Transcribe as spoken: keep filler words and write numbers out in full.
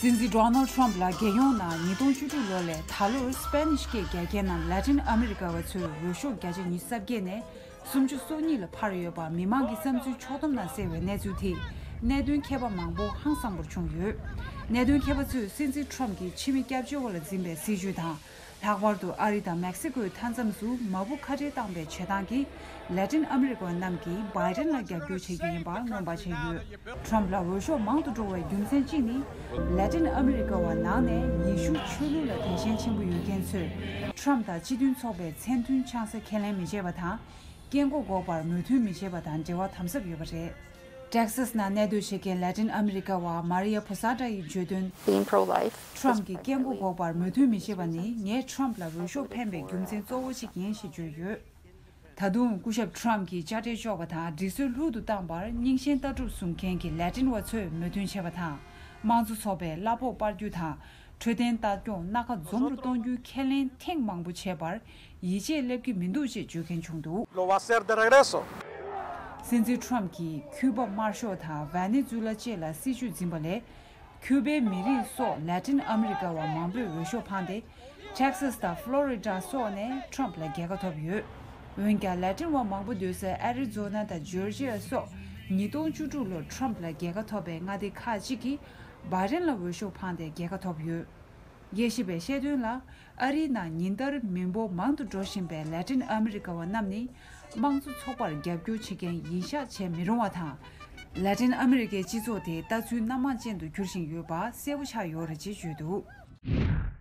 སྲིད་འཛིན་ཌོ་ནལ་ཌི་ཊརམ་ཕི་ལ་རྒྱལ་ཡོངས་ནང་ཉིས་སྟོང་བཅུ་དྲུག་ལོ་ལས་ད་ལོར་སི་པེ་ནིཤ་སྐད་རྒྱག་མཁན་ནམ་ལེ་ཊིན་ཨ་མི་རི་ཀ་བ་ཚོའི་འོས་ཤོག་བརྒྱ་ཆ་ཉི་ཤུ་རྩ་བརྒྱད་ནས་སུམ་ཅུ་སོ་གཉིས་ལ་འཕར་ཡོད་པ་མི་མང་གི་བསམ་ཚུལ་ཕྱོགས་བསྡོམས་ནང་གསལ་བའི་གནས་ཚུལ་དེས་གནད་དོན་མཁས་པ་མང་པོ་ཧང་སངས་པོར་བྱུང་ཡོད། གནད་དོན་མཁས་པ་ཚོས་སྲིད་འཛིན་ཊརམ་ཕི་གིས་ཕྱི་མི་སྐྱབས་བཅོལ་བ་ལ་འཛིན་པའི་སྲིད་བྱུས་དང་། ལྷག་པར་དུ་ཨ་རི་དང་མེག་སི་ཀོའི་མཐའ་མཚམས་སུ་མ་བུ་ཁ་བྲལ་བཏང་པའི་བྱེད་སྟངས་ཀྱིས་ལེ་ཊིན་ཨ་མི་རི་ཀ་བ་རྣམས་ཀྱིས་བྷའི་ཌེན་ལ་རྒྱབ་སྐྱོར་བྱེད་རྒྱུ་ཡིན་པ་མངོན་པ་བྱས་ཡོད། ཊརམ་ཕི་ལ་འོས་ཤོག་མང་དུ་འགྲོ་བའི་རྒྱུ་མཚན་གཅིག་ནི། ལེ་ཊིན་ཨ་མི་རི་ཀ་བ་ནང་ནས་ཡེ་ཤུ་ཆོས་ལུགས་ལ་དད་ཞེན་ཆེན་པོ་ཡོད་མཁན་ཚོས་ཊརམ་ཕི་དང་སྤྱི་མཐུན་ཚོགས་པའི་མཚན་མཐུན་ཆང་ས་ཁས་ལེན་མི་བྱེད་པ་དང་། སྐད་འགོག་འགོག་པར་མོས་མཐུན་མི་བྱེད་པ་དང་འབྲེལ་བ་དམ་ཟབ་ཡོད་པ་རེད། ཊེག་སཱས་ནང་གནས་སྡོད་བྱེད་མཁན་ལེ་ཊིན་ཨ་མི་རི་ཀ་བ་མ་རི་ཡ་བྷུ་སཱ་ཏྲ་ཡིས་བརྗོད་དོན། Being pro-life, ཊརམ་ཕི་གིས་སྐད་འགོག་འགོག་པར་མོས་མཐུན་མི་བྱེད་པ་ནི་ངས་ཊརམ་ཕི་ལ་འོས་ཤོག་འཕེན་པའི་རྒྱུ་མཚན་གཙོ་བོ་གཅིག་ཡིན་ཞེས་བརྗོད་ཡོད། ད་དུང་སྐུ་ཞབས་ཊརམ་ཕི་གིས་དཔྱ་ཁྲལ་གཅོག་པ་དང་སྒྲིག་སྲོལ་ལྷུག་ཏུ་བཏང་པར་རྙིང་ཞེན་ལྟ་གྲུབ་བཟུང་མཁན་གྱི་ལེ་ཊིན་བ་ཚོས་མོས་མཐུན་བྱས་པ་དང་། དམངས་གཙོ་ཚོགས་པའི་གླ་ཕོགས་སྤར་རྒྱུ་དང་། འཕྲོད་བསྟེན་ལྟ་སྐྱོང་སྣ་ཁ་འཛོམས་རུ་གཏོང་རྒྱུའི་ཁས་ལེན་ཐེངས་མང་པོ་བྱས་པར་ཡིད་ཆེས་སླེབས་ཀྱི་མི་འདུག་ཅེས་བརྗོད་མཁན་བྱུང་འདུག Lo va a hacer de regreso. སྲིད་འཛིན་ཊརམ་ཕི་གིས་ཁྱུ་པ་དམར་ཤོག་དང་ཝེ་ནེ་ཛུ་ལ་བཅས་ལ་སྲིད་བྱུས་འཛིན་པ་ལས། ཁྱུ་པའི་མི་རིགས་སོགས་ལེ་ཊིན་ཨ་མི་རི་ཀ་བ་མང་པོས་འོས་ཤོག་འཕངས་ཏེ། ཊེག་སཱས་དང་ཕློ་རི་ཌ་སོགས་ནས་ཊརམ་ཕི་ལ་རྒྱལ་ཁ་ཐོབ་ཡོད། འོན་ཀྱང་ལེ་ཊིན་བ་མང་པོ་སྡོད་སའི་ཨེ་རི་ཛོ་ན་དང་ཇོར་ཇི་ཡ་སོགས་ཉིས་སྟོང་བཅུ་དྲུག་ལོར་ཊརམ་ཕི་ལ་རྒྱལ་ཁ་ཐོབ་པའི་མངའ་སྡེ་ཁག་ཅིག་གིས་བྷའི་ཌེན་ལ་འོས་ཤོག་འཕངས་ཏེ་རྒྱལ་ཁ་ཐོབ་ཡོད། དགེ་བཤེས་པས་བཤད་དོན་ལ། ཨ་རིའི་ནང་ཉིན་ལྟར་མི་འབོར་མང་དུ་འགྲོ་བཞིན་པའི་ལེ་ཊིན་ཨ་མི་རི་ཀ་བ་རྣམས་ནི་དམངས་གཙོ་ཚོགས་པར་རྒྱབ་སྐྱོར་བྱེད་མཁན་ཡིན་ཤག་བྱེད་མི་རུང་བ་དང་། ལེ་ཊིན་ཨ་མི་རི་ཀའི་སྤྱི་ཚོགས་དེ་ལྟ་ཚུལ་སྣ་མང་ཅན་དུ་འགྱུར་བཞིན་ཡོད་པ་གསལ་པོ་ཆགས་ཡོད་རེད་ཅེས་བརྗོད་འདུག